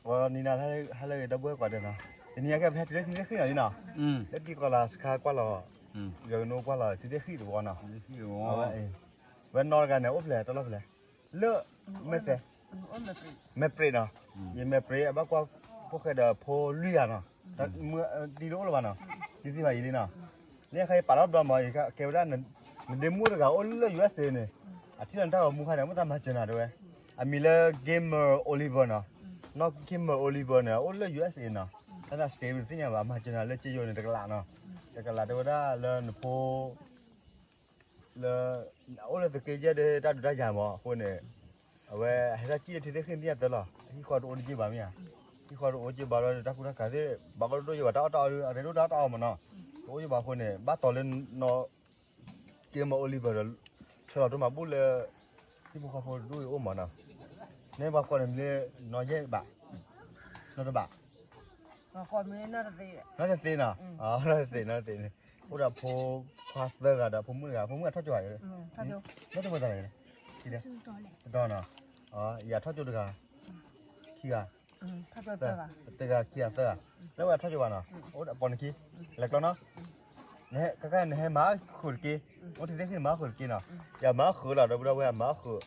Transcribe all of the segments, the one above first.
နံၤနၤ ဟါလၢအဂ့ၤ ဒီပုၢ်ဝဲၢ်ကိးဂၤဒဲးနီၤ, တနံၤအံၤကဲ ပဟဲတုၤလၢထံသ့ၣ်ဃံၣ်နီၤလံနီၤ, လၢတံၢ်ကီၢ်လၤစခါကွၢ်လီၤ, ယွၤကနိကွၢ်လီၤထံသ့ၣ်ဃံၣ်တဝီနီၤ, ဝဲနီၢ်တဂၤန့ၣ် အိၣ်ဖျဲၣ်တၢ်လီၢ်ဖဲလဲၣ်, လၢ မဲၣ်သဲး, မဲၣ်ပြ့းနီၤ, ယမဲၣ်ပြ့း အဘၣ်ကွၢ်ဖိၣ်ဃဲဒီးဖိလွံၢ်ဂၤနီၤ, တံၤတအိၣ်လၢၤဘၣ်နီၤ, တံၤသ့ၣ်ဘၣ်ယံၤလံနီၤ, လၢခဲအံၤပာ်လီၤဘျီမး ကဲဝဲဒၣ် နဒ့မုၣ်တဂၤအိၣ်လၢ ယူၣ်အဲးစ့န့ၣ်, အထံၣ်လီၤနတၢ်ဂီၤမူခါန့ၣ် မ့ၢ်သးမၤစၢၤနၤတဲဝဲ, အမံၤလၢ Gamer Oliver နီၤ, နီၢ် Gamer Oliver န့ၣ် အိၣ်လၢ ယူၣ်အဲးစ့ နီၤ, တၢ်သး state တသ့ၣ်ညါဘၣ် မၤစၢၤနၤလၢက့ယိၤန့ၣ်တကလးနီၤ, တကလးတဲဝဲဒၣ်လၢနဖိ လၢ အိၣ်လၢသုးက့ယဲၢ်ဒီးတၢ်ဒုးတၢ်ယၤမး အဃိန့ၣ်, အဝဲဟဲထီၣ်စံၣ်လၢထံသ့ၣ်ဃံၣ်သ့ၣ်ညါတၢ်လီၤ, ဟံၣ်ဃီတအိၣ်တယ့ၢ်ဘၣ်မ့ၢ်ဧါ, ဟံၣ်ဃီတအိၣ်တယ့ၢ်ဘၣ်ဒီးတၢ်ကူတၢ်ကၤသ့ၣ် ဘၣ်ကီတဒိၣ်ယ့ၢ်ဘၣ် တၢ်အီၣ်တၢ်အီဒီး အရ့ဒိၣ်တၢ်အီၣ်တၢ်အီမးနီၤ, တအိၣ်ယ့ၢ်ဘၣ်အဃိန့ၣ် ဘၣ်တီၤလၢနီၢ် Gamer Oliver ဒီး ဆှၢလီၤတိၢ်မၤဘူၣ်လၢ ဟံၣ်ဖိဃီဖိတဒူၣ်အံၤအိၣ်မးနီၤ, နဲပှၤကိးန့ၣ်မ့ၢ် နီၢ်ယဲၢ်ဘး, နီၢ်တဘး နီၢ်တသ့နီၤ, နီၢ်တသ့ နီၢ်တသ့န့ၣ် အိၣ်ဒီးဖိခွါသၢဂၤဒီးဖိမုၣ်တဂၤ, ဖိမုၣ်အထီၣ်ကၠိၤဧါ, နီၢ်တဝဲတၢ်လဲၣ်, တတီၤနီၤ, ယၤထီၣ်ကၠိတဂၤ, ခံဂၤ, တဂၤခံဂၤသၢဂၤ, လၢဝဲအထီၣ်ကၠိဘၣ်နီၤ, အိၣ်ဒီးပိာ်နခံ, လဲၤကျီနီၤ, ကဲ နဟဲမၤဃုာ်တက့ၢ်, အိၣ်ထံသ့ၣ်ဃံၣ်မၤဃုာ်တက့ၢ်နီၤ, ယမၤဃုာ်လီၤ ဒီပုၢ်ဒီဝဲၢ်မၤဃုာ်,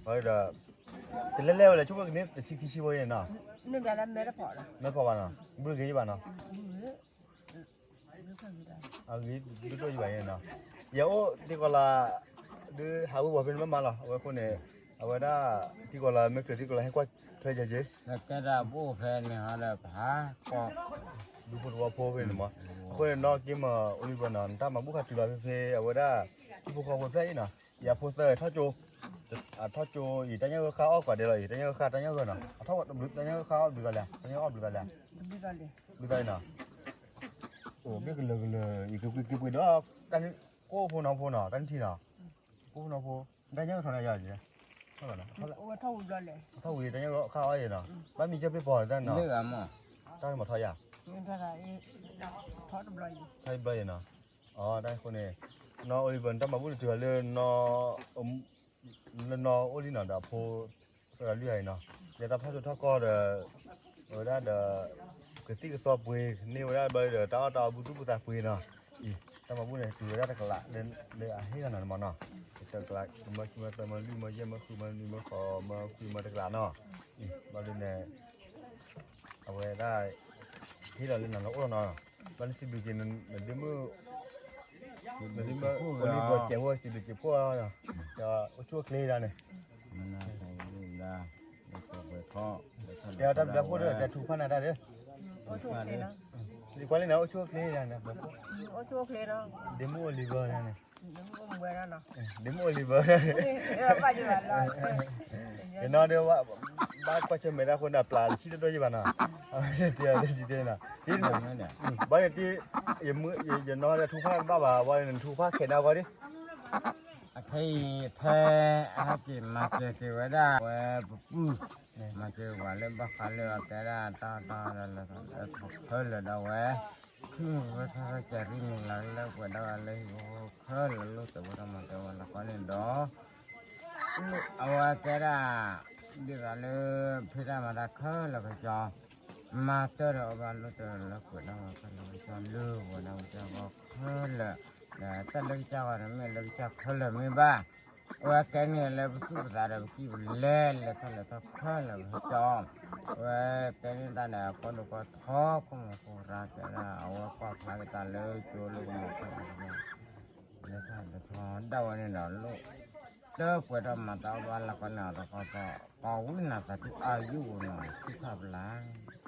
ဒီး ကလဲၤလဲၤဝဲလဲၣ် ဆိကမိၣ်ကန့ၢ်တဆံခံဆံဖိအံၤနီၤ, မဲာ်ဖီၣ်ဘၣ်နီၤ, ဘုဂ့ၤဘၣ်နီၤ, အဂ့ၤဒိၣ်ဒိၣ်ယဘၣ်နီၤ, ယအိၣ်တံၢ်ကီၢ်လၤ, ဒုးဟးဝ့ၤဝီၤဖဲန့ၣ်မးမးလီၤ, အဝဲအဃိန့ၣ်, အဝဲဒၣ် တံၢ်ကီၢ်လၤ မဲာ်ဖျၢၣ်တံၢ်ကီၢ်လၤ ဟဲကွၢ်ထွဲယၤက့ၤ, ကဲဒၣ်ဘိၣ်ဖဲန့ၣ်ဟီဒီးပဟးကီၢ်, ဒူဖိတဝီဖိဖဲန့ၣ်မး, အဃိန့ၣ် နီၢ်က့မၢ Oliver နီၤ နတၢ်မၤဘူၣ်ဃာ်တုၤလီၤဖဲဖဲ အဝဲဒၣ် ဟံၣ်ဖိဃီဖိဖျၢၣ်အံၤနီၤ, ယၤဖိသၢထီၣ်ကၠိ အထီၣ်ကၠိအံၤ တၢ်ညၣ်ဂိၢ်ဃၢ်အီၣ်ကွၢ်ဒဲးလီၤအံၤ တၢ်ညၣ်ဂိၢ်ဃၢ်တၢ်ညၣ်ဂိၢ်နီၤ, အထီၣ်ဘျုးသးလၢ တၢ်ညၣ်ဂိၢ်အီၣ်ဘျုးသးလၢ ဘျုးသးအံၤနီၤ, အိၣ်ဘ့ၣ်ကလၢာ်ကလၢာ် ယကကွံက့ၤပှ့ၤဒီး ကိၣ်ဖိနီၤဖိနီၤ တၢ်နထံၣ်နီၤ, ကိၣ်ဖိနီၤဖိ တၢ်ညၣ်ဂိၢ်ထီၣ်န့ၣ်ယၤ, ထီၣ်ဝံၤတၢ်ညၣ်ဂိၢ်ဃၢ်အီၣ်အံၤနီၤ, ဘၣ်မံၤကၢဖ့ၣ်ပီၤတၢ်နီၤ, တၢ်မၤထီၣ်ယၤ, ထီၣ်ဘျီအံၤနီၤ, အတၢ်ဃိန့ၣ်, နီၢ် Oliver နတၢ်မၤဘူၣ်န့ၣ်တုၤလီၤလၢ လၢနီၢ်အိၣ်လံနီၤ ဒီးအဖိသၢဂၤလွံၢ်ဂၤအံၤနီၤ, ယတၢ်ထီၣ်ကၠိထီၣ်ကီၢ်ဒီး, အဝဲဒၣ်ဒီး, ကသံၣ်ကသီပှ့ၤန့ၢ်ဝဲဒၣ်ဘျီဒီး တၢ်အီၣ်တၢ်အီဘူၣ်သူၣ်ဘူၣ်သးပှ့ၤနီၤ, အံၤ တၢ်မၤဘူၣ်န့ၣ် တုၤဝဲဒၣ်တကလး, လၢအဟ့ၣ်လီၤနၤန့ၣ်မးနီၤ, တကလး မၢခံမၢသၢမၢလွံၢ်မၢယဲၢ်မၢဃုမၢနွံမၢဃိးမၢခွံမၢတကလးနီၤ, အံၤ ဘျီဒ်န့ၣ် အဝဲဒၣ် ဟ့ၣ်လီၤလၢနၤလၢအိၣ်လီၤနီၤ, ဘျီန့ၣ်စံးဘျုးက့ၤ နဒ့မုၣ်, နဒ့မုၣ် Oliver ကဲးဖိ စံးဘျုးက့ၤဖိ, ဒီးအိၣ်ဆူၣ်အိၣ်ချ့ဒၣ်န့ၣ်, ကဲတၢ်ဘျုးဖိဒီး ကဲထူဖးနၤတၢ်ဒီး, ကွၢ်လံန့ၣ် အိၣ်ဆူၣ်အိၣ်ချ့ဒၣ်န့ၣ်, ဒ့မုၣ် Oliver ဒၣ်န့ၣ် ဒ့မုၣ် Oliver ယနီၢ်ဒီး ဘၣ်ကွၢ်ဆၢၣ်မဲာ်တၢ်အဃိန့ၣ် အပျၢ်တဆံတဒိၣ်ယဘၣ်နီၤ, တဲအီၤလၢယတဲနီၤ, ဘၣ်န့ၣ်တ့ၢ်, ယနီၢ်ဒီးထူဖးတဘၣ်ဘၣ်, ဘၣ်န့ၣ်နထူဖးခဲနၢ်ဂီၢ်ဒံး အခဲအံၤဖဲ အဟဲက့ၤမၤစၢၤက့ၤဝဲဒၣ် ဝဲပပုၢ်, မၤစၢၤပှၤလၢဘၣ်ဃးလၢအကဲဒၣ်တၢ်တၢ်လၢလၢလၢထီၣ်ခဲလၢာ်ဒီးဝဲ, ခုမုၢ်ဝဲထီၣ်ကၢ်ရံၣ်မုၢ်လၢ်လၢပှဲၤဒီးဝဲလၢဟံၣ်ဖိဃီဖိခဲလၢာ် လိၣ်တၢ်ဝဲတၢ်မၤစၢၤဝဲလီၤခီန့ၣ်ဒီး အဝဲကဲဒၣ် ဒ်သိးလၢ ဖံးတၢ်မၤတၢ်ခဲလၢာ်ကစီၤ, မၤတၢ်ဒီးအဘၣ်လိၣ်တၢ်လၢကွဲးဒၣ်ဝဲခဲလၢာ်ကစီၤ လၢပှဲၤဒီးဝဲတၢ်ဂီၤခဲလၢာ်, ဒီးတၢ်လၢကစၢ်ဂီၤန့ၣ်မ့ၢ်လၢကစၢ်ခဲလၢာ်မ့ၢ်ဘၣ်, အဝဲကဲန့ၢ်လၢပသူၣ်ပသးဒီးပကံၢ်ပလဲလဲၤထီၣ်လဲၤထီၣ်ခဲလၢာ်ကစီၤ, အဝဲကဲန့ၢ်တၢ်ဒီးကီၢ်ဒိၣ်ကီၢ်ထီ ကီၢ်မုၢ်ကီၢ်ရၢကဲဒၣ် အဝဲကွၢ်ဖျါက့ၤတၢ်လၢကၠိလၢကမီၤခဲလၢာ် လၢထီၣ်လၢထီဒၣ်ဝဲန့ၣ်ဒီးလိၣ် တၢ်ပှဲၤထီၣ်မၤတၢ်အီၣ်ဘၣ်လၢကီၢ်န့ၣ်အတကီၢ်သီ ပှၤဝံနၤသးဒုးအါယုၣ်နီၤ ထံၣ်ခၣ်ပလၢ်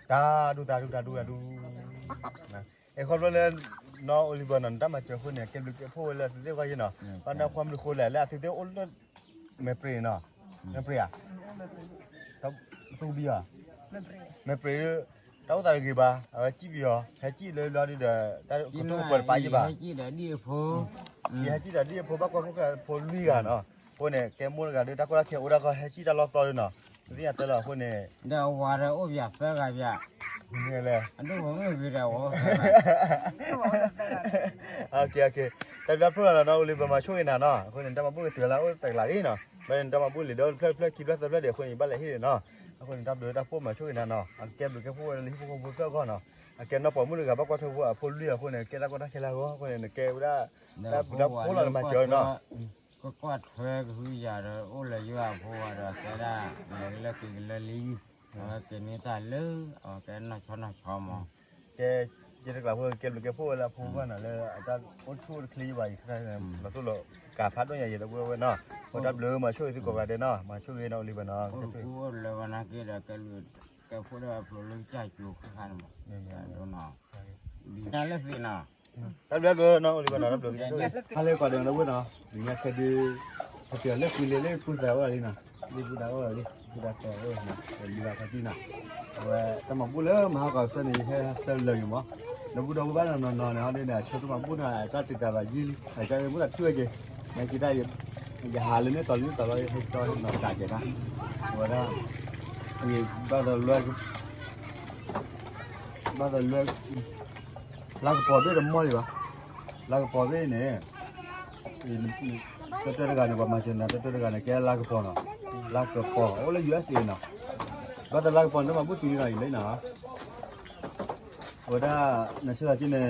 တၢ်ဒူၣ်တၢ်ဒူၣ်တၢ်ဒူၣ်တၢ်ဒူၣ် အဲၣ်ခီဖျိလၢ နီၢ် Oliver နီၤ နတၢ်မၤစၢၤအဃိန့ၣ် ကဲဘျုးကဲဖှိၣ်ဝဲလၢအသုသ့ၣ်ဂီၢ်ယဲနီၤ ဘၣ်နၢ်ခွါမုၢ်ဃိလဲၣ် လၢအသုသ့ၣ်အိၣ်လၢ မဲာ်ပြ့းနီၤ မဲာ်ပြ့းဧါ သူဘံၣ်ဧါ မဲာ်ပြ့း တၢ်အိၣ်သးတဂ့ၤဘၣ် အဝဲစံၣ်ပယီၤ ဟဲစံၣ်လၢလီၤဒုဒီး တၢ်ကတိၤပှဲၤတပာ်ယံၤဘၣ် ဟဲစံၣ်ဒီးဒံၣ်အဖိ ဟဲစံၣ်ဒီးဒံၣ်အဖိ ဘၣ်ကွၢ်ခိၣ်ကျၢၢ်ဖိလွံၢ်ဂၤနီၤ အဃိန့ၣ် ကဲမိၢ်တဂၤဒီး တၢ်ကီတၢ်ခဲအိၣ်ဒၣ်ခီ ဟဲစံၣ်တၢ်လီၢ်သီဒုနီၤ ပသ့ၣ်ညါတၢ်လီၤအဃိန့ၣ် ဒီးအဝၤဒီးအိၣ်ပၠးသၢဂၤပၠး မ့ၢ်လဲၣ် အဒိၣ်ဂီၤမ့ၢ်ဂ့ၤဒီးဝဲ တၢ်ဘျုးဖျိလီၤနီၤ Oliver မၤဆိၣ်ဂ့ၤနၤနီၤ အဃိန့ၣ် တၢ်မၤဘူၣ်ကတုၤလၢအိၣ်တကလးလံနီၤ ဘၣ်န့ၣ် တၢ်မၤဘူၣ်လံာ်ဒီဖျၢၣ်တဖျၢၣ်ခံဖျၢၣ်သၢဖျၢၣ်ဒီး အဃိန့ၣ် ယဘၣ်လဲၤဟ့ၣ်န့ၣ်နီၤ အဃိန့ၣ် တၢ်ဘျုးတၢ်ဖှိၣ်မၤဆိၣ်ဂ့ၤနၤနီၤ, အကဲဘျုးကဲဖှိၣ်ဝဲလၢဟံၣ်ဖိဃီဖိဖျၢၣ်အဂီၢ်နီၤ, အကဲနီၢ်ပိာ်မုၣ်တဂၤဘၣ်ကွၢ်ထွဲဖိအဖိလွံၢ်အဃိန့ၣ် ကဲတၢ်ကီတၢ်ခဲလၢအဂီၢ်အဃိန့ၣ် နကဲဝဲဒၣ် တၢ်ဘျုးတၢ်ဖှိၣ်လီၤ နမၤစၢၤနီၤ, ကကွၢ်ထွဲကဟုကယာ်ဒီး အိၣ်လၢယွၤအဖိဝဲဒီး ကဲဒၣ် လဲၤကလၢက့ၤကလၢလံ, အဝဲကဲန့ၢ်တၢ်လၢ အဝဲကဲနီၢ်ဆီနီၢ်ဆီမး, ကဲ ယတကျးဖိ ကဲဘျုးကဲဖှိၣ်ဝဲလၢအဖိဘၣ်နီၤ လၢအတၢ်အိၣ်ဆူၣ်အိၣ်တချ့ယဘၣ်အံၤ လီၤတိၢ်လီၤကးဖးဒိၣ်ညါယဲဒီပုၢ်ဝဲၢ်နီၤ, အတၢ်ဘျုးမၤဆိၣ်ဂ့ၤသုကိးဂၤဒဲးနီၤ, မၤဆိၣ်ဂ့ၤနီၤ အိၣ်လံဘၣ်နီၤ, အိၣ်လၢဝဲနာ်က့ဒီး ကဲဘျုးကဲဖှိၣ်ဒီးအဖျိလၢကစၢ်ကၠိခါခါန့ၣ်မး, ဒ်န့ၣ်လၢသ့ၣ်နီၤ တၢ်ဘျုးနီၤ အိၣ်လံဘၣ်နီၤ တၢ်ဘျုး ဟါလၢကီၢ်ဒီးလၢဝဲနီၤ, လၢညါခဲဒုး ဟဲက့ၤလၢကွံလ့လၢကွံသးအိၣ်လံနီၤ, လၢကွံသးအိၣ်လံ, ကွံသးအိၣ်လံ, လံဘၣ်ဖါတံၢ်နီၤ, အဝဲတၢ်မၤဘူၣ်လၢမဟါကီၢ်စၢ်န့ၣ် ယဟဲဆၢလၢာ်ယိာ်မး, လၢဘူၣ်ဒီးဘူၣ်ဘၣ်နီၤနီၤနီၤန့ၣ် ဟီဒ်န့ၣ် အဆၢတၢ်မၤဘူၣ်န့ၣ် အတၢ်တံာ်တာ်သးယံာ်လံ, အကၢ်မ့ၢ်တၢ်ထံၣ်ဝဲက့ၤ, နက့တၢ် ယဟးလၢန့ၣ်တီၤလံန့ၣ်တီၤလီၤ ဟဲက့ၤတီၤနီၤတၢ်ကဲၤတၢ်, အဝဲဒၣ် ဘၣ်သလွဲ ဘၣ်သလွဲ လါကပီၤဘ့ၣ်တမီၢ်လံဘၣ်, လါကပီၤဘ့ၣ်န့ၣ် တၢတၢတဂၤန့ၣ် ပှၤမၤစၢၤနၤ တၢတၢတဂၤန့ၣ် ကဲလါကပီၤနီၤ, လါကပီၤ အိၣ်လၢ ယူၢ်အ့ၣ်အ့ၣ် နီၤ, ဘၣ်သလါကပီၤန့ၣ် တၢ်မၤဘူၣ်တုၤလံနီၤ အံၤလံနီၤ, အဝဲဒၣ် နဆၢလီၤက့န့ၣ်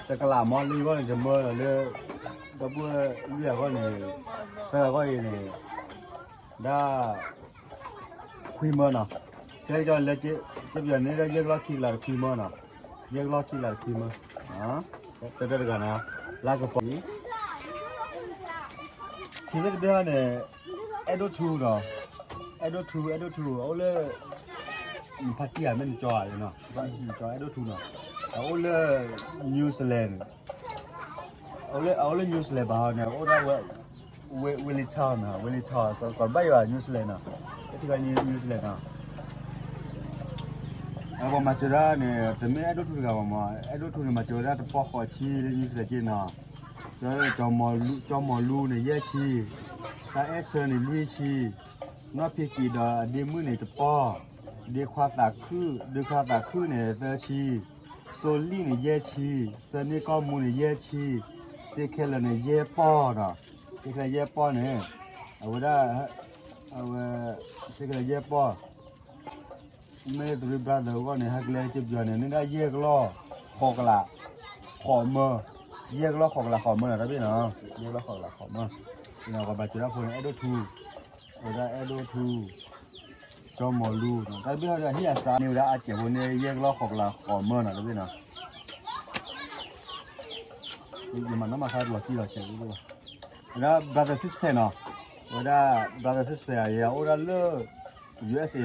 တကလးမီၢ်လံအဂီၢ်န့ၣ် တမၢလီၤလၢ ဒီပုၢ်ဝဲၢ်လွံၢ်အဂီၢ်န့ၣ် သၢဂၤအဂီၢ်အံၤန့ၣ် ဒၣ် ခွံမၢနီၤ, ခဲကၠီလၢ ကပယီၤန့ၣ်ဒၣ် ယဲၢ်ကလီၢ်ခံကလးတခွံမၢနီၤ, ယဲၢ်ကလီၢ်ခံကလးတခွံမၢ, တၢတၢတဂၤန့ၣ် လါကပီၤ ခံဘ့ၣ်တဘ့ၣ်ဟီန့ၣ် အဲၣ်ဒိၣ်ထူနီၤ, အဲၣ်ဒိၣ်ထူ အဲၣ်ဒိၣ်ထူ အအိၣ်လၢ ဖါတံၢ်ဧါ မ့ၢ်နကၠီဧါနီၤ, နကၠီအဲၣ်ဒိၣ်ထူနီၤ, အအိၣ်လၢ New Zealand အအိၣ်လၢ New Zealand ဘၣ်ဟီန့ၣ် အအိၣ်ဒၣ်ဝဲ Wellington နီၤ, Wellington ကီၢ်ဘၣ်ယွၤ New Zealand နီၤ, ထံၣ်ခါ New Zealand နီၤ, အဝဲမၤစၢၤဒၣ်န့ၣ် တမ့ၢ်အဲၣ်ဒိၣ်ထူတဂၤဘၣ်မး, အဲၣ်ဒိၣ်ထူန့ၣ် မၤစၢၤဝဲဒၣ်တပီၢ်ဃိးဆံလၢ New Zealand က့နီၤ, ကၠီ ကၠီမီၤလူန့ၣ် ယဲၢ်ဆံ, တၢ်အဲၣ်ဆၢန့ၣ် လွံၢ်ဆံ, နီၢ်ဖံကံၤဒီးအဒ့မုၣ်န့ၣ်တပီၢ်, ဒ့ခွါသးခုၣ် ဒ့ခွါသးခုၣ်န့ၣ် သၢဆံ, စိလံၣ်န့ၣ် ယဲၢ်ဆံ, သၢန့ၢ်ကီၢ်မူန့ၣ် ယဲၢ်ဆံ, စ့ခဲလၢာ်န့ၣ် ယဲၢ်ပီၢ်နီၤ, စ့ခဲလၢာ်ယဲၢ်ပီၢ်န့ၣ် အဝဲဒၣ် အဝဲ စ့ခဲလၢာ်ယဲၢ်ပီၢ် မ့ၢ် three brother အဂီၢ်န့ၣ် ဟဲကလဲက့ၤပယီၤန့ၣ် န့ၢ်ဒၣ်ယဲၢ်ကလီၢ် ဃိးကလး ဃိးမၢ, ယဲၢ်ကလီၢ်ဃိးကလးဃိးမၢနီၤ တၢ်ဘ့ၣ်နီၤ, ယဲၢ်ကလီၢ်ဃိးကလးဃိးမၢ, ပှၤဘၣ်စၢၤတၢ်ဖိန့ၣ် အဲၣ်ဒိၣ်ထူ, အဝဲဒၣ်အဲၣ်ဒိၣ်ထူ, ကၠီမီၤလူနီၤ, တၢ်ဘ့ၣ်ဟီဒီးဟံၣ်အစးန့ၢ်ဝဲဒၣ်အစဲးဖိန့ၢ်ယဲၢ်ကလီၢ်ဃိးကလးဃိးမၢနီၤ တၢ်ဘ့ၣ်နီၤ ယမၤနီၣ်မၤခါလီၤတံၢ်လီၤဆဲး, ဝဲဒၣ် brother Sixpack နီၤ, ဝဲဒၣ် brother Sixpack အံၤ အအိၣ်ဒၣ်လၢ ယူၢ်အ့ၣ်အ့ၣ် နီၤ,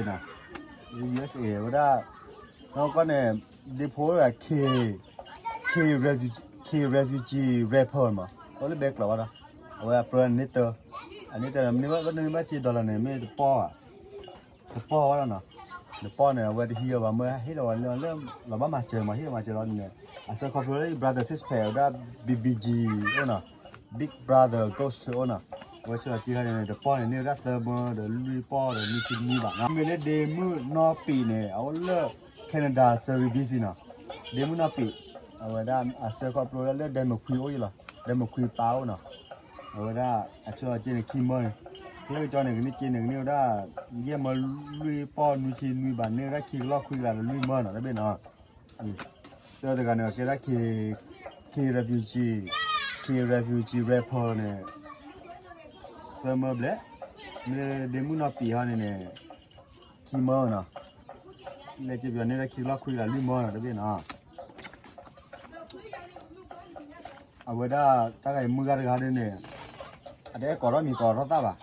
ယူၢ်အ့ၣ်အ့ၣ် ဝဲဒၣ် နီၢ်ကီၢ်န့ၣ် ဒ့ဖိလၢ K, K refugee, K refugee rapper မး, အအိၣ်လၢဘဲကျိးဘၣ်ဒီး အဝဲအပြၢန့ၢ်တၢ, အန့ၢ်တၢ် မ့ၢ်ဝဲန့ၢ်ဘၣ်က့ dollar န့ၣ် မ့ၢ်တပီၢ်ဘၣ် တပီၢ်ဝဲဒၣ်နီၤ, တပီၢ်န့ၣ် အဝဲတဟံးအီၤဘၣ် မ့ၢ်ဟ့ၣ်လီၤဝဲလၢ လီၤဘၣ်မၤစၢၤမး ဟ့ၣ်လီၤမၤစၢၤလီၤန့ၣ် အဆၢခီဖျိလၢ brother Sixpack ဝဲဒၣ် B B G အိၣ်နီၤ, Big Brother Ghost အိၣ်နီၤ, အဝဲဆၢလီၤက့ခါန့ၣ် တပီၢ်န့ၣ် န့ၢ်ဝဲဒၣ်သၢမၢဒီးလွံၢ်ပီၢ်ဒီးနွံဆံနွံဘးနီၤ, မ့ၢ်လၢဒ့မုၣ်နီၢ်ပံးန့ၣ် အအိၣ်လၢ Canada Surrey B C နီၤ, ဒ့မုၣ်နီၢ်ပံး အဝဲဒၣ်အဆၢခီဖျိလၢ ဒဲမုၢ်ခွံအိၣ်ယံၤလီၤ, ဒဲမုၢ်ခွံပၢ်အိၣ်နီၤ အဝဲဒၣ်အဆၢအီၤက့န့ၣ် ခံမၢန့ၣ်, လၢကၠီန့ၣ် ကန့ၢ်က့န့ၣ် ကန့ၢ်ဝဲဒၣ် ယဲၢ်မၢလွံၢ်ပီၢ်နွံဆံနွံဘး န့ၢ်ဝဲဒၣ်ခံကလီၢ်ခွံကလးဒီးလွံၢ်မၢနီၤ တဘ့ၣ်နီၤ, တၢတဂၤန့ၣ် ကဲဒၣ် K, K refugee, K refugee rapper န့ၣ် သၢမၢဘျဲၣ်, မ့ၢ်ဒ့မုၣ်နီၢ်ပံးဟီန့ၣ်န့ၣ် ခံမၢနီၤ, လဲၤက့ၤပယီၤန့ၢ်ဝဲခံကလီၢ်ခွံကလးလွံၢ်မၢနီၤ တဘ့ၣ်နီၤ အဝဲဒၣ်တၢ်ဂၤအံၤမုၢ်ဂၤတဂၤဒ်န့ၣ် အတအဲၣ်ကိးထီၣ်မံၤကိးထီၣ်သၣ်ဘၣ်,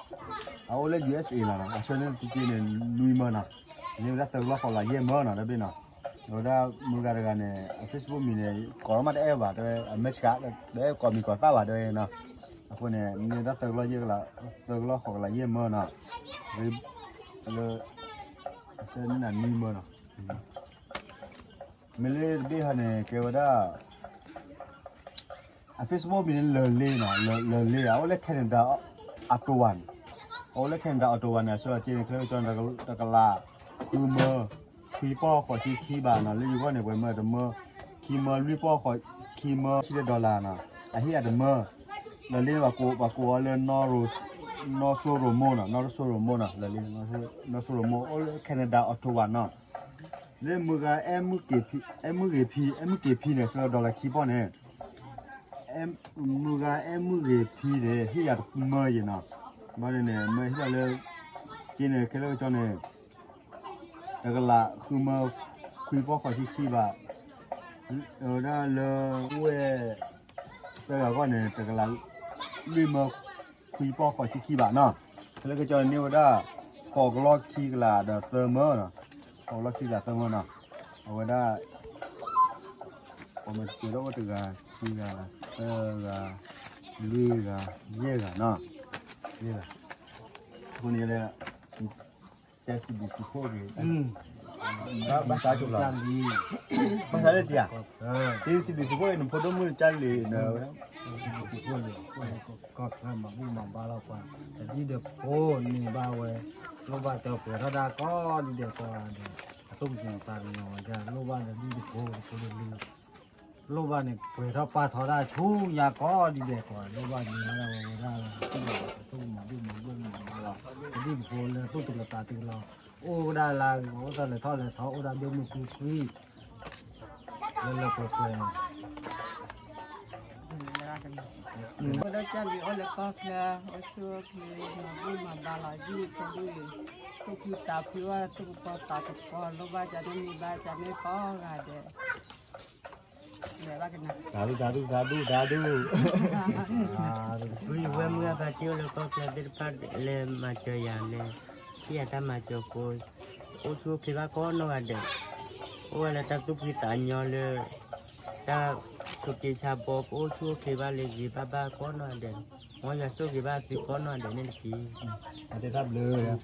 အအိၣ်လၢ ယူၢ်အ့ၣ်အ့ၣ် လီၤနီၤ, အဆၢန့ၢ်တက့န့ၣ် နွံမၢနီၤ, န့ၢ်ဝဲဒၣ်သၢကလီၢ်ဃိးကလးယဲၢ်မၢနီၤ တဘ့ၣ်နီၤ, အဝဲဒၣ်မုၢ်ဂၤတဂၤန့ၣ် အ Facebook မံၤန့ၣ် ကိးထီၣ်မးတအဲၣ်ဘၣ် တဲဝဲ အမဲရကၤ တအဲၣ်ကိးမံၤကိးသၣ်ဘၣ် တဲဝဲနီၤ, အဃိန့ၣ် န့ၢ်ဝဲဒၣ်သၢကလီၢ်ယဲၢ်ကလး သၢကလီၢ်ဃိးကလးယဲၢ်မၢနီၤ, လၢ အဆၢန့ၢ်နၤနွံမၢနီၤ မ့ၢ်လၢတဘ့ၣ်ဟီန့ၣ် ကဲဝဲဒၣ် အ Facebook မံၤန့ၣ် လၢာ်လ့နီၤ, လၢာ်လ့ အအိၣ်လၢ Canada Ottawa န့ၣ်, အအိၣ်လၢ Canada Ottawa န့ၣ် အဆၢက့န့ၣ် ချၢကၠီန့ၣ် တကလး ဃုမၢ ခွံပီၢ်ဃိးဆံခံဘးနီၤ, လၢယဂီၢ်န့ၣ် ပှဲၤမၢတမၢ ခံမၢလွံၢ်ပီၢ်ဃိး ခံမၢဆံလၢ dollar နီၤ, အဟ့ၣ်အတမၢ လၢာ်လ့န့ၣ် ပှၤကိးအီၤလၢ နီၢ်ရိၣ် နီၢ်စိရိၤမိၢ်နီၤ, နီၢ်စိရိၤမိၢ်နီၤ, လၢလံ နီၢ်စိရိၤမိၢ် အိၣ်လၢ Canada Ottawa နီၤ, လၢမုၢ်ဂၤ အဲမုၢ်က့ၤဖံ အဲမုၢ်ဂ့ၤဖံ အဲမုၢ်က့ၤဖံန့ၣ် စၢဒီးလၢခံပီၢ်န့ၣ် မုၢ်ဂၤ အဲမုၢ်ဂ့ၤဖံန့ၣ် ဟ့ၣ်ယၤတမၢယဲၢ်နီၤ, ဘၣ်န့ၣ်န့ၣ် မၢဟ့ၣ်လီၤလၢ က့န့ၣ် ခဲလၢာ်ကစီန့ၣ် တကလးဃုမၢခွံပီၢ်ဃိးဆံခံဘၣ်, ဝဲဒၣ်လၢ ဝဲၢ် သၢဂၤအဂီၢ်န့ၣ် တကလး လွံၢ်မၢ ခွံပီၢ်ဃိးဆံခံဘၣ်နီၤ, ခဲလၢာ်ကစီန့ၣ်န့ၢ်ဝဲဒၣ် ဃိးကလီၢ်ခံကလးဒီးသၢမၢနီၤ, ဃိးကလီၢ်ခံကလးသၢမၢနီၤ, အဝဲဒၣ် ပှၤမၤစၢၤဒီးအိၣ်တဂၤ ခံဂၤ သၢဂၤ လွံၢ်ဂၤ ယဲၢ်ဂၤနီၤ, ယဲၢ်ဂၤ, အဃိန့ၣ်လၢ တဲစံးဘျုးစံးဖှိၣ်က့ၤ ဘၣ်ဆၣ်လၢတံၤဧါ, တ့စံးဘျုးစံးဖှိၣ်က့ၤ နဖိဒိၣ်မုၣ်ကၢ်လံၤန့ၣ် ကၠီၣ်ချၢမၤဘူၣ်မၤဘါလီၤပှၤ, တဒ်ဒီးဖိန့ၣ်ဘၣ်ဝဲ, လိၣ်ဘၣ်တၢ်ပှဲၤထီၣ်ဒၣ်ကိးဒ်ဒီးပှၤဒီး, အသိၣ်ကညီၤသးကညီၤဝဲဒၣ် လိၣ်ဘၣ်ဒီးဒ်ဒီးဖိတဖိတလံၤ, လိၣ်ဘၣ်န့ၣ် ပှဲၤထီၣ်ပာ်ထီၣ်ဒၣ်ဆူညါကိးဒ်ဒီးပှၤ, လိၣ်ဘၣ်န့ၣ်ဝဲဒၣ်ဝဲဒၣ် အသိၣ်မၤဘူၣ်မၤဘါလီၤ, တဒ်ဒီးဖိလၢသိၣ်တုၤလီၤသးတုၤလီၤ, အိၣ်ဝဲဒၣ်လၢဂီၤအိၣ်သီလဲၤထီၣ်လဲၤထီ အိၣ်ဒၣ်ဒိၣ်မုၢ်ကွံကွံ လၢလၢပှဲၤပှဲၤ ဖိဒိၣ်ကၢ်လံၤအိၣ်လၢကီၢ်ချၢ, အိၣ်ဆူၣ်အိၣ်ချ့, မၤဘူၣ်မၤဘါလီၤ, ဒ်ဖိဒိၣ်အံၤ, သူၣ်ခုသးခု, သူၣ်ကပီၤသးကပီၤ, လိၣ်ဘၣ်ကန့ၢ်ဘါကန့ၢ်ကိးဂၤဒဲး, တၢ်ဒူၣ်တၢ်ဒူၣ်တၢ်ဒူၣ်တၢ်ဒူၣ်, ဝဲမုၢ်ဂၢ်ဖါတံၢ်အိၣ်လၢကီၢ်ချၢသ့ၣ်တဖၣ်လဲၤမၤစၢၤယၤလဲၤ, ဟ့ၣ်ယၤတၢ်မၤစၢၤဖိ, အိၣ်ဆူၣ်အိၣ်ချ့ဘၣ်ကိးနီၢ်ဂၤဒဲး, အိၣ်ဝဲလၢတၢ်သူၣ်ဖှံသးညီလၢ တၢ်ဆိးက့ဆါဘီ ပအိၣ်ဆူၣ်အိၣ်ချ့ဘၣ်လၢဂ့ၤဘၣ်ဘၣ်ကိးနီၢ်ဂၤဒဲး, မ်ယွၤဆိၣ်ဂ့ၤဘၣ်သုကိးနီၢ်ဂၤဒဲးန့ၣ်တက့ၢ်. အတၢ်ဘျုး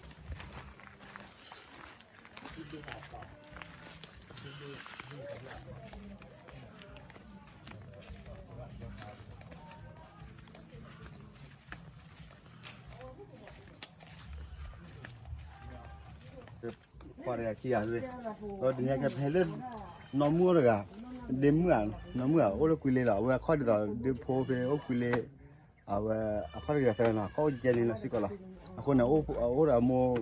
ပှၤတဂၤခံဂၤ, ဒီးတနံၤကဖဲလၢ နီၢ်မုၣ်တဂၤ, ဒ့မုၣ်ဧါ, နီၢ်မုၣ်ဧါ, အိၣ်လၢကွံလ့ဒီး အဝဲအခီၣ်ဒ်သိးဒ့ဖိဖဲအိၣ်ကွံလ့, အဝဲအခီၣ်တဂၤသၢနီၤ, ခီၣ်ကဲန့ၣ်လီၤစ့ၢ်ကီးလီၤ. အဃိန့ၣ် အိၣ်ဒီးအမိၢ်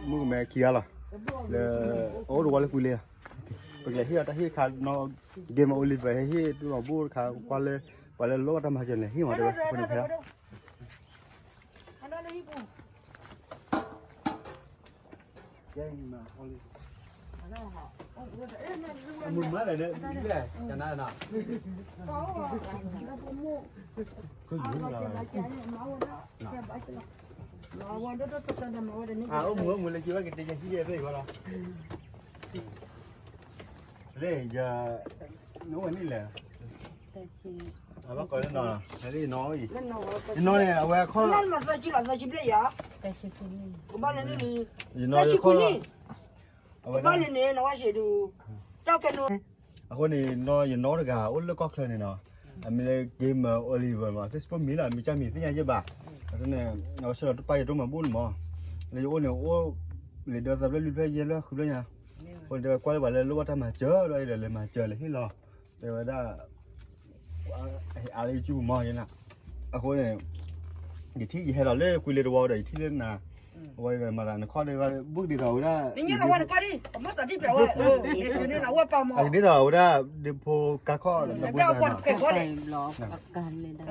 မုၣ်ကမဲခံဂၤလီၤ, လၢ အအိၣ်တဝီလၢကွံလ့လီၤ. ပကလဲၤဟ့ၣ်အီၤတၢ်ဟ့ၣ်တခါနီၤ, Game Oliver ဟ့ၣ်ဟ့ၣ်တၢ်မၤဘူၣ်တခါ ကွၢ်လၢ ပှၤလၢလိၣ်ဘၣ်တၢ်မၤစၢၤန့ၣ် ဟ့ၣ်မၤတဲဝဲ အဃိန့ၣ်ဖဲ အမုၢ်မၤလဲၣ်ဒီး လဲၣ် ကနါနီၤ အအိၣ်မူအိၣ်မူလၢက့ၤဘၣ်ကတဲယဟံၣ်ယဲၢ်ဖဲအံၤဃီလီၤ. လၢယ နအိၣ်ဝဲန့ၣ်လဲၣ်. အဘၣ်ကီးလၢနီၤ နီၤအံၤ ယနီၤန့ၣ် အဝဲခီ သၢဆံလီၤ သၢဆံဘျဲၣ်ယၤ ကဘၣ်လၢန့ၣ် ယနီၤယခီ သၢဆံခွံနံၣ် ကဘၣ်လၢန့ၣ် နဝဲရှဲဒူ တၢ်ကဲနီၤ အဃိန့ၣ် နီၤယနီၤတဂၤ အိၣ်လၢကီၢ်ချၢန့ၣ်နီၤ အမံၤလၢ Game Oliver မး Facebook မံၤလီၤ မံၤကၢ်မံၤသ့ၣ်ညါယဲၢ်ဘၣ် အဃိန့ၣ် အဝဲဆှၢလီၤတပၢ်ယတိၢ်မၤဘူၣ်န့ၣ်မး လၢယအိၣ်န့ၣ် အိၣ်လံာ်ဒၢသၢဖျၢၣ်လွံၢ်ဖျၢၣ်ယဲၢ်ဖျၢၣ်ဃုဖျၢၣ်ညါ အဃိန့ၣ် တဲဝဲကွၢ်လၢပှၤလၢလိၣ်ဘၣ်တၢ်မၤစၢၤဒီး လဲၤမၤစၢၤလဲၤဟ့ၣ်လီၤ တဲဝဲဒၣ် အါလၢယစုပူၤမးယဲၢ်နၤ အဃိန့ၣ် ယထံၣ်ယဟဲလီၤလၢကွံလ့တဝီဒီး ယထံၣ်လၢနၤ အဝဲမၤသးနခီၣ်ဒ် ဘုၣ်ဒ်သိးဝဲဒၣ် အဒ်သိးဝဲဒၣ် ဒ်ဖိကါခီၣ် ကါနီၤ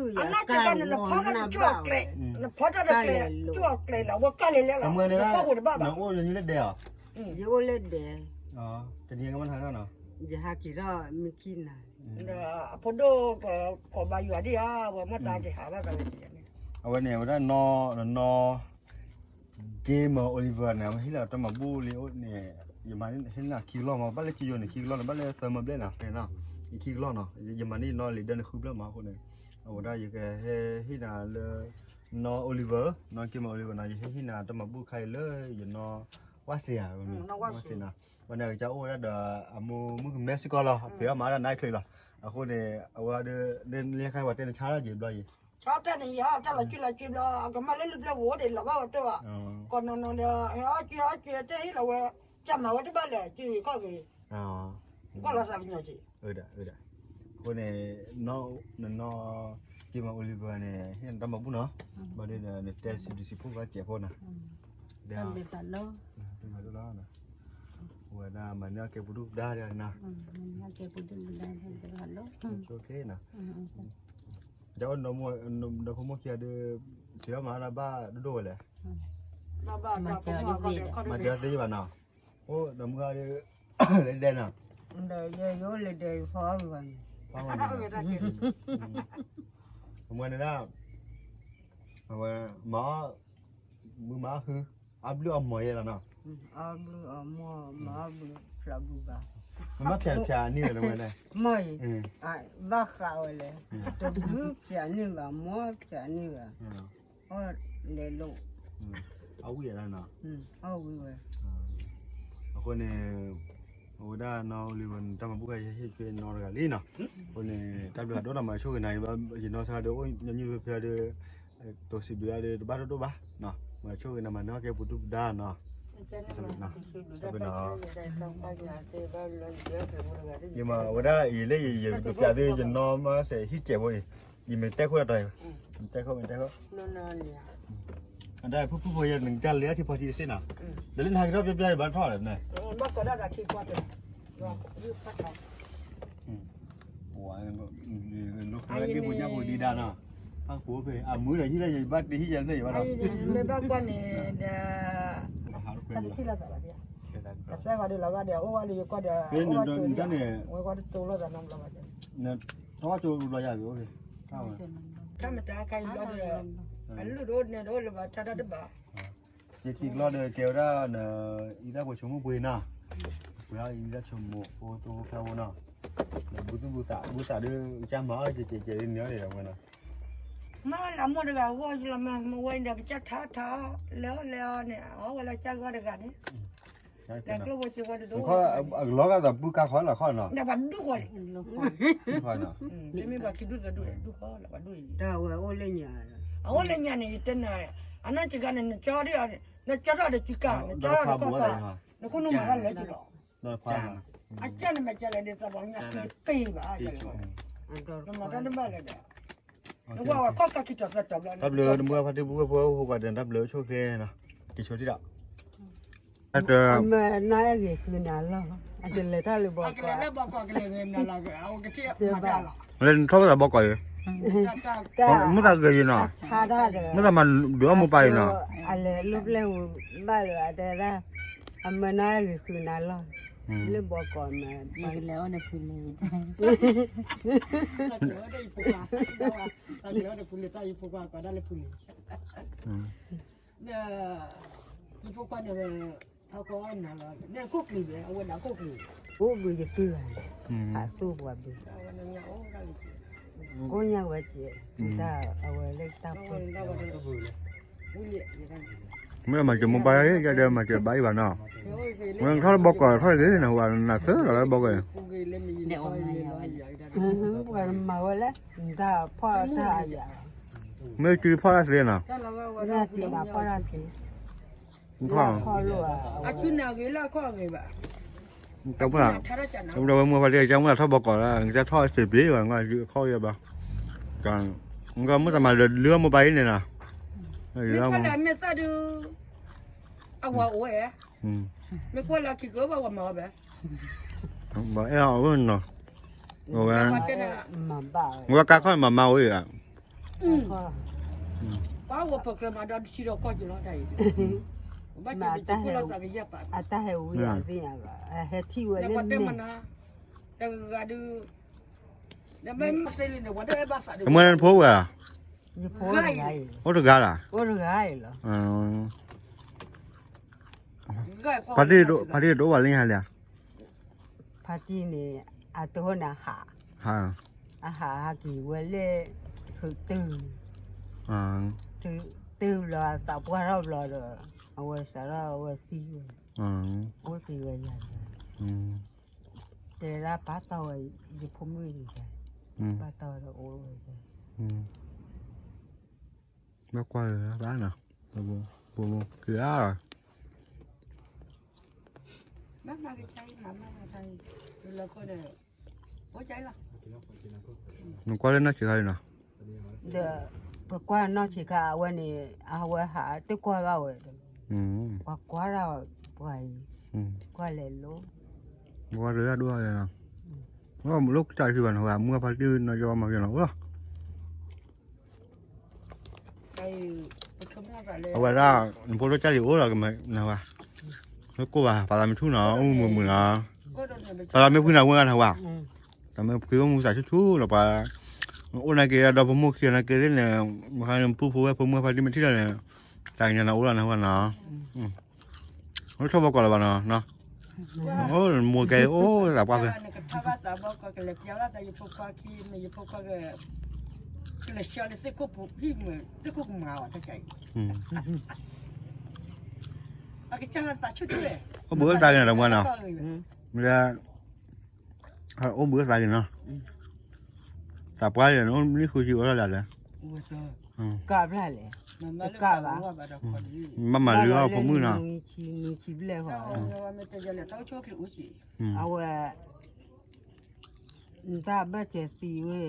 အနၢ်ကဲကီးန့ၣ် နဖီတၢ်တကၠိၣ်အကျဲ နဖီတၢ်တကျဲ ကၠိၣ်အကျဲလီၤ အဝဲကၢ်လဲၤလဲၤလီၤ နဖီအိၣ်တဘၣ်ဘၣ် နအိၣ်လၢဒဲးအီၤ ယအိၣ်လၢဒဲး တနံၤကမ့ၢ်ဟးထီၣ်နီၤ ယဟးက့ၤထီၣ်မ့ၢ်ခံနၤ အဖိဒိၣ်ကကိးဘါယွၤဒ်ဧါ ဝဲမ့ၢ်တၢ်ကဟးဘၣ်သးဝဲ အဝဲန့ၣ် အဝဲဒၣ်နီၤ နီၤ Game Oliver န့ၣ် အဝဲဟ့ၣ်လီၤတၢ်မၤဘူၣ်လံအိၣ်န့ၣ် ယမၤန့ၢ်ဟ့ၣ်နၤခံကလီၢ်မး ဘၣ်လၢကယိၤန့ၣ် ခံကလီၢ်န့ၣ် ဘၣ်လၢသၢမၢဘျဲၣ်နၤ ဖဲနီၤ ယခံကလီၢ်နီၤ ယမၤန့ၢ်နီၤလံာ်ဒၢန့ၣ်ဃုဖျၢၣ်မးအဃိန့ၣ် အဝဲဒၣ်ယကဟဲဟ့ၣ်နၤလၢ နီၤ Oliver နီၤ Game Oliver နီၤ ယဟ့ၣ်ဟ့ၣ်နၤတၢ်မၤဘူၣ်ခါအံၤလၢယနီၤ ဝၣ်စ့ဧါ ဝၣ်စ့နီၤ ဝဲန့ၣ်အကစၢ်အိၣ်ဝဲဒၣ်ဒီး အမိၢ်မုၣ်ကမဲစ့ၢ်ကီးလီၤ အဖံးအီၣ်မၤတၢ်နါချ့လီၤ အဃိန့ၣ် အဝဲဒၣ် လၢခါပှၤတဲနဆါတၢ်ယံာ်ဘျီယံာ် ဆါတၢ်န့ၣ်ယၤ တၢ်လီၤစုလီၤစုဘျီ အကမၣ်လၢလုၢ်ပျဲၢ်ဝဲဒၣ်လီၤဘၣ်ဝဲတၢ်ဘၣ် ကီးနီၤနီၤဒီး ဟဲအီၣ်ကၠွ့အီၣ်ကၠွ့တဲဟ့ၣ်လီၤဝဲ ကမၤဝဲတဘၣ်လဲၣ် စုခီၣ်ဂ့ၤ ကွၢ်လီၤသးကညီၤက့ၤ အဝဲဒၣ် အဃိန့ၣ် နနီၢ်က့မၤအိၣ်လံပှၤန့ၣ် ဟ့ၣ်နတၢ်မၤဘူၣ်နီၤ, ဘၣ်ဒီးနတဲစံးဘျုးစံးဖှိၣ်ဘၣ်စဲးဖိနီၤ, ဒီး ဝဲဒၣ်မၤန့ၢ်အီၣ်ကဲပူၤဒုၣ်ပူၤဒါဒီးနီၤ, ကဲပူၤဒုၣ်ပူၤဒါ, ဆိက့နီၤ, ဒီးအိၣ်ဒီဖိမိၢ်ခံဂၤဒီး စံးထီၣ်မၤတၢ်ဘၣ်ဒိၣ်ဒိၣ်ဝဲလဲၣ်, မၤစၢၤသ့ဘၣ်နီၤ, အိၣ်ဒီးမုၢ်ဂၤဒီး လဲၤဒဲးနီၤ, လဲၤဒဲးယိလဲၤဒဲးဖီအီၣ်ဂ့ၤဘၣ်န့ၣ်, အမွဲန့ၣ်ဒၣ် အဝဲ မၤအီၣ် ဘုမၤအီၣ်ဟု အဘျုးအမီၢ်ယဲလီၤနီၤ, အဘျုးအမီၢ်မၤအီၣ်ဘုဖျါဘုဘၣ်, မ့ၢ်ဘၣ်ဖျါဖျါန့ၢ်ဝဲတဝဲန့ၣ်, မ့ၢ်အံၤ ဘၣ်ဃးဝဲလဲၣ်, တဘုဖျါန့ၢ်ဘၣ် မီၢ်ဖျါန့ၢ်ဘၣ်, အီၣ်လဲၤလိာ်, အီၣ်ဝံၤဝဲ, အဃိန့ၣ် အဝဲဒၣ်နီၢ်လံဝဲ နတၢ်မၤဘူၣ်ခါယဟ့ၣ်က့ၤနီတဂၤလံနီၤ, အဃိန့ၣ် တၢ်ဘျုးအဒိၣ်နီၤ မၤဆိၣ်ဂ့ၤနၤ ယနီၢ်ဆါဒီး အိၣ်ညီနုၢ်ဖဲဖဲဒီး တိစံးဘျုးအါဒီး တဘၣ်ဒိၣ်ဒိၣ်ဘၣ်, မၤဆိၣ်ဂ့ၤနၤ မၤန့ၢ်အီၣ်ကဲပူၤဒုၣ်ပူၤဒါနီၤ, တၢ်ဘျုးနီၤ, ယမၤဝဲဒၣ်အံၤလၢယ ယပျးသု ယနီၢ်မးစဲးဟံၣ်စဲးဖိအံၤ, ယမ့ၢ်တဲခိၣ်လၢတီၤအံၤ, မ့ၢ်တဲခိၣ် မ့ၢ်တဲခိၣ်, အတၢ်ဖုၣ်ဖုၣ်ဖိယဲ နကတၢ်လဲၤအထံဖီထံတစ့ၢ်နီၤ, ဒီးလၢနဟးက့ၤထီၣ်ပျီပျီန့ၣ် ဘၣ်ထီၣ်လဲၣ်န့ၣ်, ဘၣ်ကီးဒၣ်ဒီးထံဖီတၢ် ဒ်ပူၤညါပူၤဒံးဒါနီၤ, အပူၤဖဲ အမုာ်ဒီးဟံၣ်လၢယဘၣ်တဟံၣ်ယၤန့ၣ်ယဘၣ်နီၤ, မ့ၢ်ဘၣ်ကွၢ်န့ၣ်ဒီး တထံၣ်လိာ်သးဘၣ်ဒံး, အသဲဂၤဒီးလီၤဂာ်ဒီး အိၣ်ဝဲလၢယကွၢ်ဒီး အိၣ်ဝဲကၠိန့ၣ်, ဝဲကွၢ်တတိလိာ်သးနီတဘျီဘၣ်, ထီၣ်ကၠိတဘျီယၤဘၣ်, တၢ်မတၤခါအံၤဘျီဒီး အလုၢ်တအိၣ်န့ၣ်တအိၣ်လၢၤဘၣ် တၢ်တၢ်တဘၣ် ယခံကလီၢ်ဒီးကဲဝဲဒၣ် အံသၣ်ဖိဆိကမိၣ်ပှ့ၤနီၤ, ပှ့ၤအံသၣ်ဆိကမိၣ်ဖိသိဖိဖဲဖိနီၤ, ဒီးဘုသူၣ်ဘုသး ဘုသးဒီး ကစၢ်မၤအီၣ်ကဲကဲကဲန့ၣ်အီၤန့ၣ်ဒီးဝဲနီၤ, မ့ၢ်လၢမိၢ်တဂၤဂီၢ်လီၤမး မ့ၢ်ဝဲအံၤဒီးကစၢ်ထါထါ လဲၤအီၣ်လဲၤအီၤန့ၣ် အီၣ်ဝဲလၢကစၢ်ဂီၢ်တဂၤန့ၣ်, လဲၤကျိၣ်ဖိစ့ဖိတဒိၣ်, အကလီၤဂာ်သးပုၢ်ကါခီလီၤခီနီၤ, ဒီးပှၤဒူၣ်ဃီလံ, မ့မ့ၢ်ပှၤခံဒူၣ်သၢဒူၣ်ဒူၣ်ဃီလီၤ ပှၤဒူၣ်အံၤ, အအိၣ်လၢညါန့ၣ် ယတဲနၤ, အနီၢ်စှၤဂၤန့ၣ် နကၠီဒ်အီၤ, နကၠီထီၣ်ဒီးစှၤကါ နကၠီထီၣ်ဒီးကီၢ်ကါ, နခိၣ်နူာ်မၤတၢ်လၢာ်လီၤ, အကၢ်န့ၣ်မ့ၢ်ကလဲၣ်န့ၣ် သးပှၤညါခံတက့ၢ်ဘၣ်, နမၤတၢ်တဘၣ်လၢၤဒီး, နဝဲဝဲကီၢ်ကါခံတီၤသၢတီၤဘျီ, တၢ်ဘျုးနမုၢ်ဖါတံၢ်ပူၤဝဲဖိဟိၣ်ကီးဒီး တၢ်ဘျုးဆိၣ်ချ့နီၤ, က့ၤဆိထံၣ်ဒီး အမ့ၢ်နဂ့ၤဃုနၤလီၤ, အကလဲၤတၢ်လၢဘီကီး, လၢနထီၣ်ဝဲသးဘီကီးအံၤ, မ့ၢ်သးဂ့ၤယံၤနီၤ, မ့ၢ်သးမၤဒုးအီၣ်မိၢ်ပၢ်အံၤနီၤ, အလဲၤလိာ်ပျဲၢ်ဝံၤဘၣ်လၢအတဲဒၣ်, အမ့ၢ်နဂ့ၤဃုနၤလီၤ, လၢဘီကီးမ့ၢ်, အိၣ်ဘှံးယပုၢ်ဘၣ်, အသူၣ်ပှၤဘု, ကိးညါဝဲကဲ, တၢ်အဝဲလၢတၢ်ပှဲၤ, မ့ၢ်မၤစၢၤမိၢ်ပၢ်ယၤဒီး မၤစၢၤဘၣ်အံၤဘၣ်နီၤ, မ့ၢ်ထီၣ်လၢဘီကီးထီၣ်တဂ့ၤန့ၣ် ဟိုနၤသၢလီၤလၢဘီကီးန့ၣ်, ပှၤမၤဝဲလၢ, တၢ်ဖီၣ်တၢ်အယၤ, မ့ၢ်စုဖီၣ်တၢ်သ့နီၤ, ဖီၣ်တၢ်သ့, အစုနၤဂ့ၤလၢအခီၣ်ဂ့ၤဘၣ်, တမ့ၢ်ဝဲမိၢ်ပၢ်လၢကမ့ၢ်ထီၣ်ဘီကီးလၢ ကထီၣ်စ့းပျ့ၤဘၣ်, ခီၣ်ဂ့ၤဘၣ်, မ့ၢ်တမၤဒီးဒုးအမိၢ်ပၢ်အံၤန့ၣ်နီၤ, မ့ၢ်သၣ်ဒုး, အဝၤအိၣ်ဝဲ, မ့ၢ်ကွၢ်လၢခံကဘၣ်ဝဲမၤဝဲဘၣ်, ဘၣ်အဲၣ်အီၤနီၤ, အဝဲ, အဝဲကါခီၣ်မၤမၤဝဲအံၤ, ပှၤဝဲပကြၢးမၤဒီးတဆံဒီးကီၢ်က့ၤလီၤတၢ်အံၤ, အတၢ်ဟဲဝံၤအသ့ၣ်ညါဘၣ်, ဟဲထံၣ်ဝဲလၢမဲာ်, တဂၤဒုး, အမ့ၢ်နဖိဝဲ, အိၣ်တဂၤလၢ, အိၣ်တဂၤအံၤလီၤ, ဖါတံၢ်တအိၣ်ဘၣ်လၢညါလံဧါ, ဖါတံၢ်န့ၣ် အတဟိန့ၣ်ဟး, အဟးဟးက့ၤဝဲလၢ, တုၤ, တုၤလီၤအသးပှၢ်ထီၣ်ဘျီဒီး, အဝဲစးထီၣ်အဝဲသံဝဲ, အိၣ်က့ၤဝဲယၤ, တဲဒၣ်ပာ်တီၢ်ဝဲ, ယဖိမုၣ်န့ၣ်, ပာ်တီၢ်ဝဲဒီးအိၣ်ဝဲ, ဘၣ်ကွၢ်လၢၤဘၣ်နီၤ, ပက့ၤဧါ, မ့ၢ်မၤကဆါအံၤမၤမၤတၢ်အံၤ, လၢခိၣ်ဒီး, နကွၢ်လၢနီၢ်ဆံးခါလံနီၤ, ဒီး ပကွၢ်နီၢ်ဆံးခါအဝဲန့ၣ် အဝဲဟးတကွၢ်ဘၣ်ဝဲဒီး ပှၤကွၢ်ဒၣ်ပှၤအံၤ, ကွၢ်လဲၤလိၤ, ပှၤတဂၤဒိၣ်အါနီၤ, လၢကစၢ်ထံဘၣ်နီၤ မုၢ်အဖါတံၢ်နီၤ ယီမၤကနီၤအိၣ်လီၤ အဝဲဒၣ် နဖိဒိၣ်ကၢ်လံၤအိၣ်ဒီးကမၤနဝဲ, မ့ၢ်ကိၢ်ဘၣ် ပာ်သးမ့ၢ်ထူၣ်နီၤ အိၣ်မုာ်မုာ်နီၤ, ပာ်သးမ့ၢ်ဖုနၤဝဲဂၤနဝဲ, တၢ်မ့ၢ်ဖုအိၣ်မူသးဆူၣ်ဆူၣ်လီၤပှၤ, အိၣ်နာ်က့ဒီးဖိမုၣ်ခံဂၤနာ်က့သ့ၣ်န့ၣ်, မဟါန့ၣ်ပူဖိဝဲဖိမုၣ်ဖါတံၢ်မ့ၢ်ထံၣ်လီၤန့ၣ်, တၢ်ကညီနၤအိၣ်လီၤနဝဲနီၤ, အိၣ်ထီၣ်ဘီကီးလၢၤဘၣ်နီၤ, အိၣ်မိၢ်ကဲအိၣ်သးပှၢ်ဖဲ အိၣ်ဘှံးအိၣ်သးက့ၤနီၤတမွနီၤ, မ့ၢ် အိၣ်ဘှံးအိၣ်သးက့ၤနီၤ, သးပှၢ်န့ၣ် နအိၣ်မ့ၢ်ဃုဆံအိၣ်ထီၣ်လၢ်လၢ်, ကဘၣ်လဲၣ်, တကဘၣ်, မၤမၤလၢအီၤဖိမုၣ်နီၤ, နွံဆံဘျဲၣ်ဃီ, အဝဲ နတၢ်ဘၣ်စၢၤသံဝဲ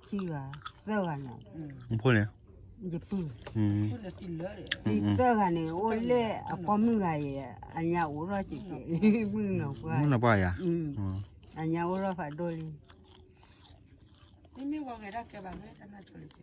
ခံဂၤ, သၢဂၤန့ၣ်, ဖိန့ၣ်, ယပုၢ်, သံသၢဂၤန့ၣ် အိၣ်လၢအပိာ်မုၣ်ဂၤအံၤ, အညါအိၣ်ထီၣ်ကဲးကဲး, မုၣ်နီၢ်ပှၢ်, မုၣ်နီၢ်ပှၢ်ယၤ, အညါအိၣ်ထီၣ်ဖးဒိၣ်လံ, မ့မ့ၢ်ဝဲဂဲၤဒၣ်ကဲဘၣ်ဂဲၤတၢ်နၢ်ကၠိလံ